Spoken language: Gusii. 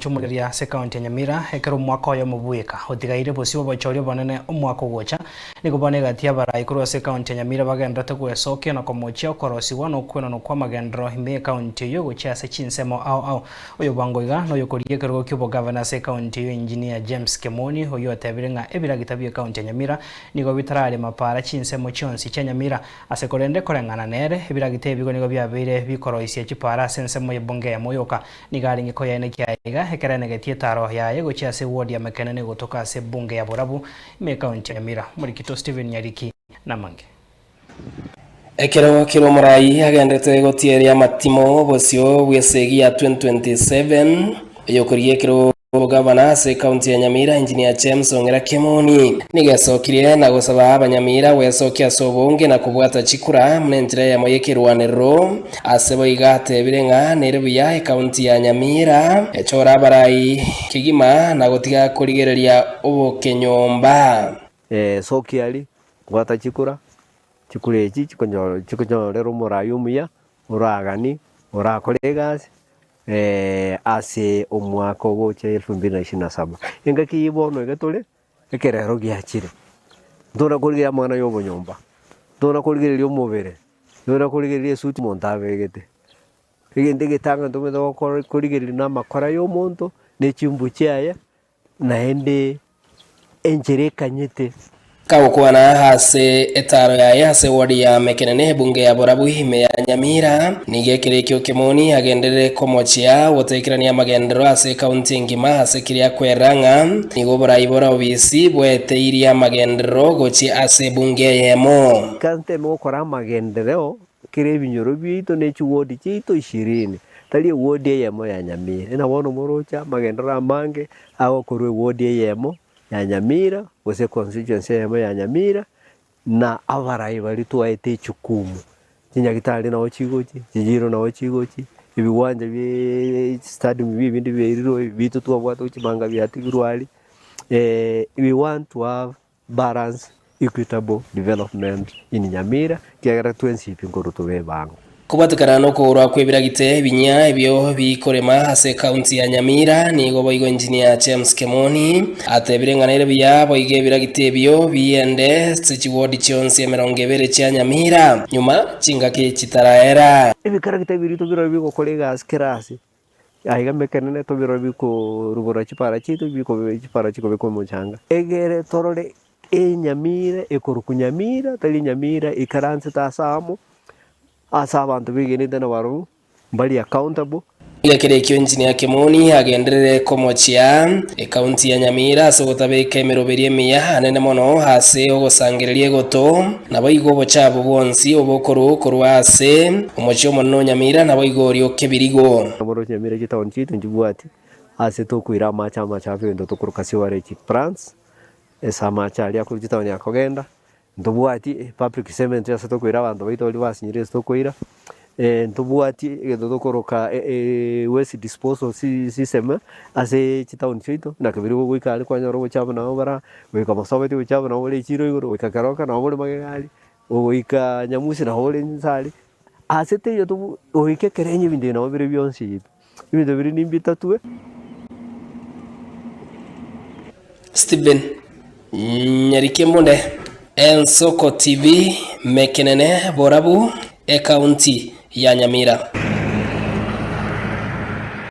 Komocha omoreria ase ekaunti ya Nyamira ekero omwaka oyomo bweka otigaire bosio obochori obonene omwaka ogocha. Nigo bono egati y'abarai korwa ase ekaunti ya Nyamira bagendererete gwesokia na komochia okorosigwa na okwenanwa kw'amagenderero ime y'ekaunti eyio gochia ase chinsemo ao ao. Oyo bwango iga noyokorigia ekerogo ki'obogavana ase ekaunti eyio Engineer James Kemoni oyio otebire ng'a ebiragita bi'ekaunti ya Nyamira nigo bitararema para chinsemo chionsi chia Nyamira Ase korende koreng'ana nere, ebiragita ebigo nigo biabeire bikoroisia chipaara ase ensemo y'ebunga eyemo yoka. Nigo arenge koyaenekia aiga, ekero aenegetie etaaro yaye gochia ase ewodi ya Mekenene gotoka ase ebunge ya Borabu, ime ekaunti ya Nyamira. Omorikito Stephen Nyariki namange. Ekero kera omorai agenderete gotieria amatimo bosio bw'esegi ya 2027 eyokorigia ekero Omogavana ase ekaunti ya Nyamira Engineer James Ong'era Kemoni nigo esokirie na gosaba abanyamira gwesokia ase obonge na kobwata chikura buna enchera eyemo y'ekerwanerero. Ase boigo atebire ng'a nere buya ekaunti ya Nyamira echore abarai kegima na gotiga korigereria obokenyomba. Sokia aria, bwata chikura, chikura echi chikonyorera omorai omuya, oraganie, orakore egasi. Ase omwaka ogocha elfu mbili na ishirini na saba. Engaki eyio bono iga tore, ekerero giachire, ntona korigereria amang'ana ya obonyomba, ntona korigereria omobere, ntona korigereria esuti omonto abegete. Egento egetang'ani tomaete gokora korigereria na amakora ya omonto, na echimbu chiaye, Naende enchera ekanyete. Kagokwana ase etaaro yaye ase ewodi ya Mekenene ebunge ya Borabu ime ya Nyamira, nigo ekero ekio Kemoni agenderere komochia gotekerania amagenderero ase ekaunti engima ase keria akwerera ng'a nigo oborai bore obisi bwaeteirie amagenderero gochia ase ebunge eyemo. Ekero nteme gokora amagenderero Kera ebinyoro biaito ne chiwodi chiaito ishirini, tari ewodi eyemo ya Nyamira. Ng'a bono moroche amagenderero amange agokorwa ewodi eyemo ya Nyamira, gose econstituency eyemo ya Nyamira, na abarai baria twaete echukumu, chinyagitari nabo chigochi, chijiro nabo chigochi, ebiwanja bia chistadium ebinde biairirwe ebio twabwate gochimanga biatigirwe aria, we want to have. Balance, equitable development in Nyamira, ekiagera twensi pi nkorwa tobe ebango. Kobwatekana nokoorwa kw'ebiragita ebinyia ebio bikorema ase ekaunti ya Nyamira, nigo boigo Engineer James Kemoni atebire ng'a nere buya boigo ebiragita ebio biende ase chiwodi chionsi emerongo ebere chia Nyamira nyuma chingaki chitaraera. Ebikaragita ebi rito birobio bigokora egasi kera ase, Aiga emekenene tobirore bikorubora chipara chiaito bikobe chipara chikobekwa omochanga. Egere torore enyamira ekorokwa nyamira tari enyamira ekaransete ase amo, ase abanto begenete nabarobwo mbari accountable. Ekero ekio Engineer Kemoni agenderere komochia ekaunti ya Nyamira ase ogotabeka emeroberio emiya anene mono ase ogosangereria egoto, Naboigo obochaabu bwonsi obokorwa korwa ase omochie omonene o Nyamira, naboigo oria o Kebirigo. Nabo Nyamira chitaoni chiaito nchibwati ase tokoira amache amachafu egento tokoroka sewerage plants, ase amache aria akorwa chitaoni akogenda, ntobwati public cemetery ase tokoira abanto baito baria basinyire ase tokoira, ntobwati egento tokoroka waste disposal system ase chitaoni chiaito, naki biri goika aria kwanyora obochafu nabo bara. Goika mosobeti ogochia nabo ore echiro igoro, goika keroka nabo ore magega aria, goika nyamusi nabo ore inse aria, ase teiyo tobu goika ekerenyo ebinto ebi nabo bire bionsi ebi, ebinto biria nimbitatue. Stephen Nyarikembunde, Ensoko TV, Mekenene, Borabu, Ekaunti ya Nyamira.